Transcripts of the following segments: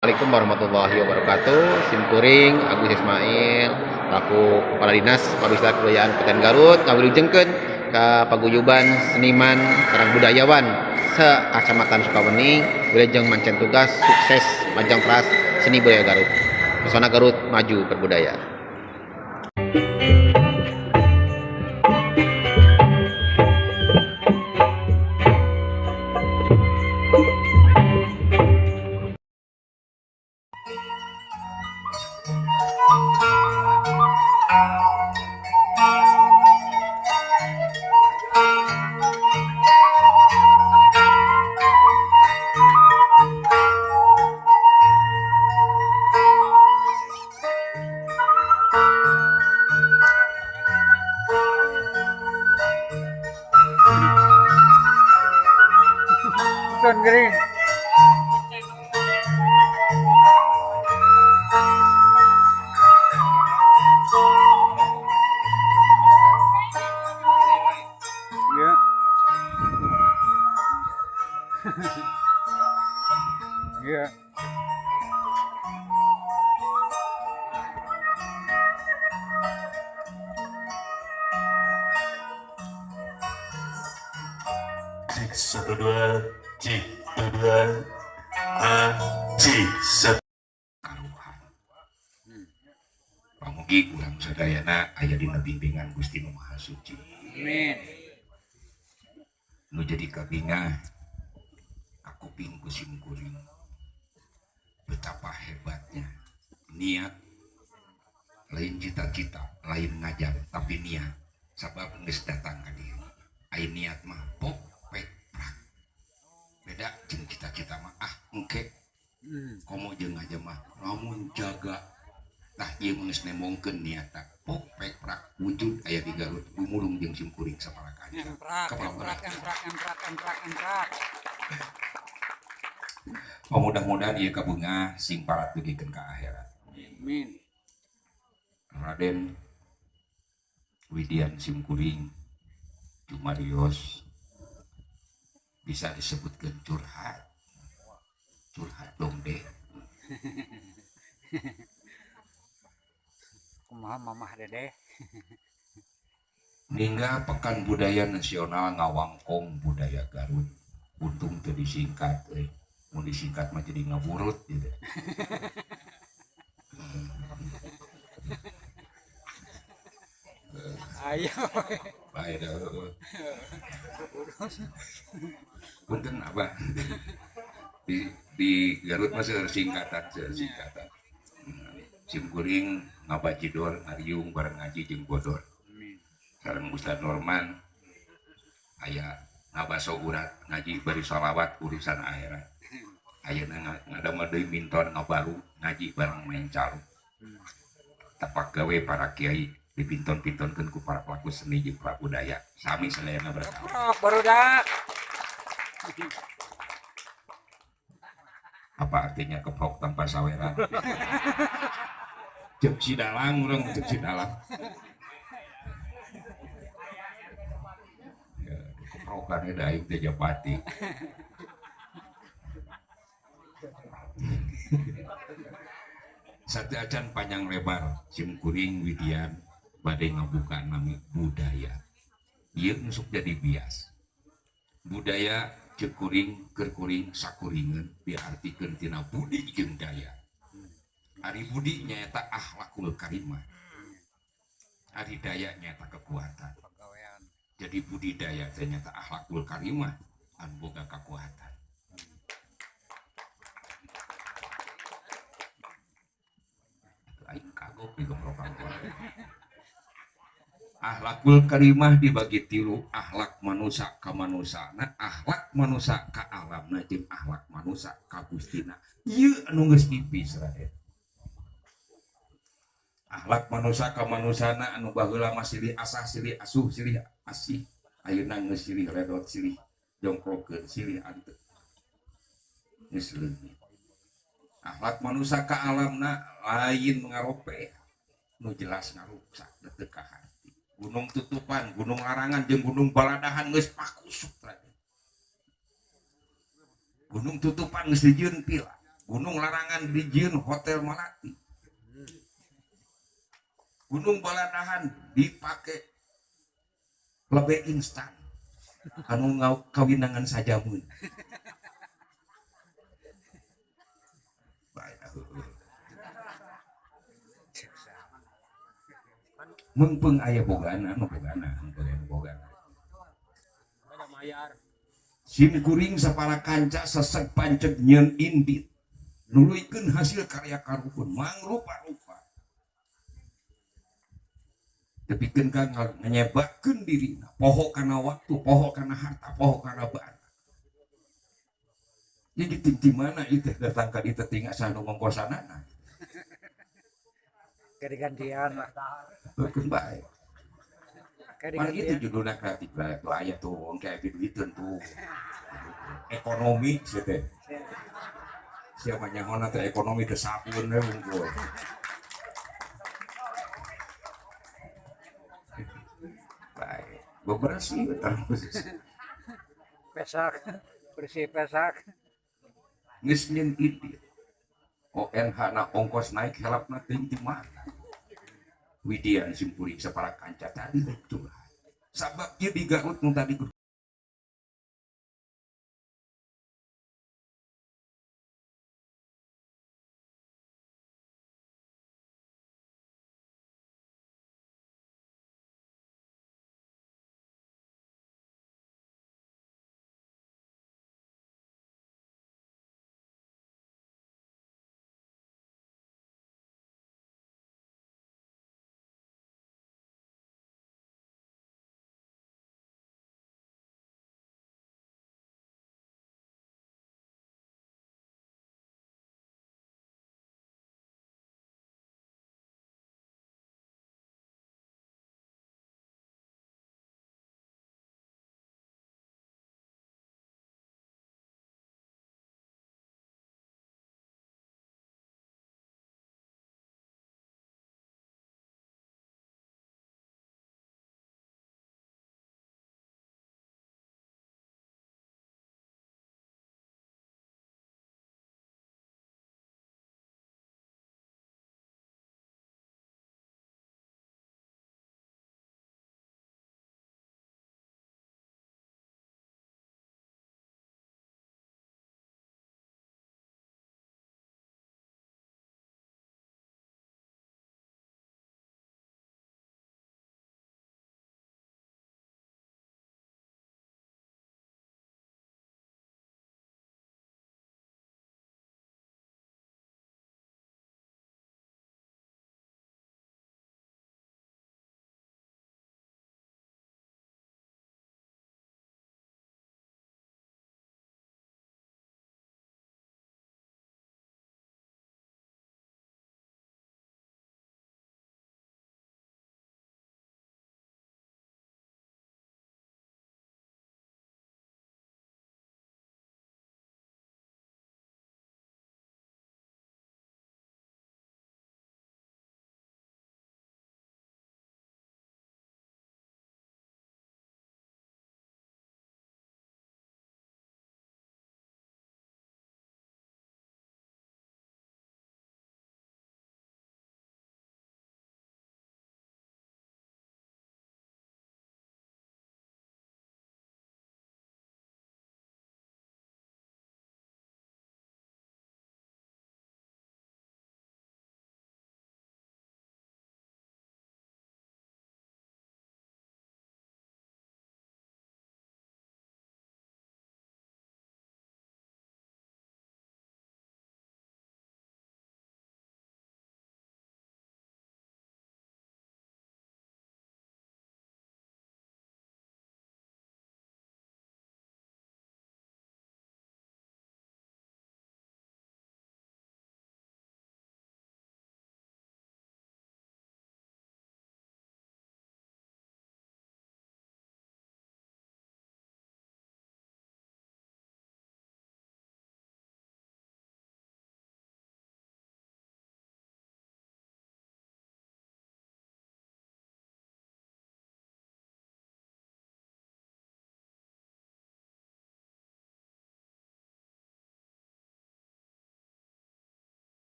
Assalamualaikum warahmatullahi wabarakatuh. Simkuring Agus Ismail laku Kepala Dinas Pariwisata Kebudayaan Kabupaten Garut ngawilujengkeun ka paguyuban seniman sareng budayawan se-Kacamatan Sukawening wilujeng mancen tugas sukses majang teras seni budaya Garut. Pesona Garut maju berbudaya. Tuan Green. Ya. Iya. Cik 1 2 C 2 A C 1. Karuhan. Pamugi urang sadayana aya dina bimbingan Gusti Nu Maha Suci. Amin. Nu jadi kabingah kakuping ku simkuring. Betapa hebatnya niat, lain cita-cita, lain ngajar, tapi niat. Sabab geus datang ka dieu. Ai niat mah pok pek prak. Beda jeung cita-cita mah ah engke. Komo jeung aja mah lamun jaga tah ieu mah geus nembongkeun niatna pok pek prak wujud aya di Garut gumulung jeung simkuring saparakan. Emprak, emprak, emprak, emprak, emprak, emprak. Mudah-mudahan ieu kabungah sing parat dugikeun ka akhirat. Amin. Raden Widian simkuring Jumarios bisa disebutkan curhat. Curhat dong deh. Kumaha mamah dedeh. Ninggal Pekan Budaya Nasional ngawangkong budaya Garut. Untung teu disingkat euy. Mun disingkat mah jadi ngaburut gitu. Ayo. Bae dah. Punten abah. Di Garut mah seueur singkatan, seueur singkatan. Simkuring ngabajidor ngariung bareng ngaji jeung bodor. Sareng Ustaz Norman aya ngabaso urat ngaji bari sholawat urusan akhirat. Ayeuna ngadamel deui minton ngabaru ngaji bareng main caluk. Tapak gawe para kiai dipinton-pintonkeun ku para pelaku seni jeung para budaya. Sami sadayana berkah. Barudak. Apa artinya keprok tanpa saweran? Cek si dalang urang, cek si dalang. Ya, keprokan ge da aing teh japati. Satu acan panjang lebar simkuring Widian bade ngabuka nami budaya. Ieu nusuk jadi bias. Budaya ceuk kuring keur kuring sakuringeun diartikeun tina budi jeung daya. Ari budi nyaeta akhlakul karimah. Ari daya nyaeta kekuatan. Jadi budi daya teh nyaeta akhlakul karimah anu boga kekuatan. Aing kagok digemrokan wae. Akhlakul karimah dibagi tilu, akhlak manusa ka manusana, akhlak manusa ka alamna jeung akhlak manusa ka Gustina. Ieu anu geus dipis Raden. Akhlak manusa ka manusana anu baheula mah silih asah, silih asuh, silih asih, ayeuna geus silih redot, silih jongkrokeun, silih antep. Geus leungit. Akhlak manusa ka alamna lain ngarope, nu jelas ngaruksak teu ka hati. Gunung tutupan, gunung larangan jeung gunung baladahan geus pakusuk Raden. Gunung tutupan geus dijieun pila, Gunung Larangan dijieun Hotel Malati. Gunung Baladahan dipake lebih instan anu kawinangan sajamun. Mengpeng aya bogana anu bogana anu bogana. Sim kuring sapara kanca seseg panceg nyeun indit nuluykeun hasil karya karuhun mangrupa-rupa. Tepikeun ka nyebakeun dirina poho kana waktu, poho kana harta, poho kana barang. Jadi ti mana ieu teh datang ka dieu teh tinggal saha nu ngongkosanana. Kegantian lah. Keun bae. Pan itu judulna kreatif bae tuh aya tuh engke duiteun tuh. Ekonomi sia teh. Siapa nyahona teh ekonomi teh sabun we unggul. Baik, bebersih terus. Pesak, bersih pesak. Geus nyeun ide. ONH na ongkos naik helapna teuing ti mana. Widian simpuring sapara kanca tadi rek curhat. Sabab ieu di Garut nu tadi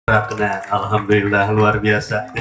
Nah, alhamdulillah, luar biasa.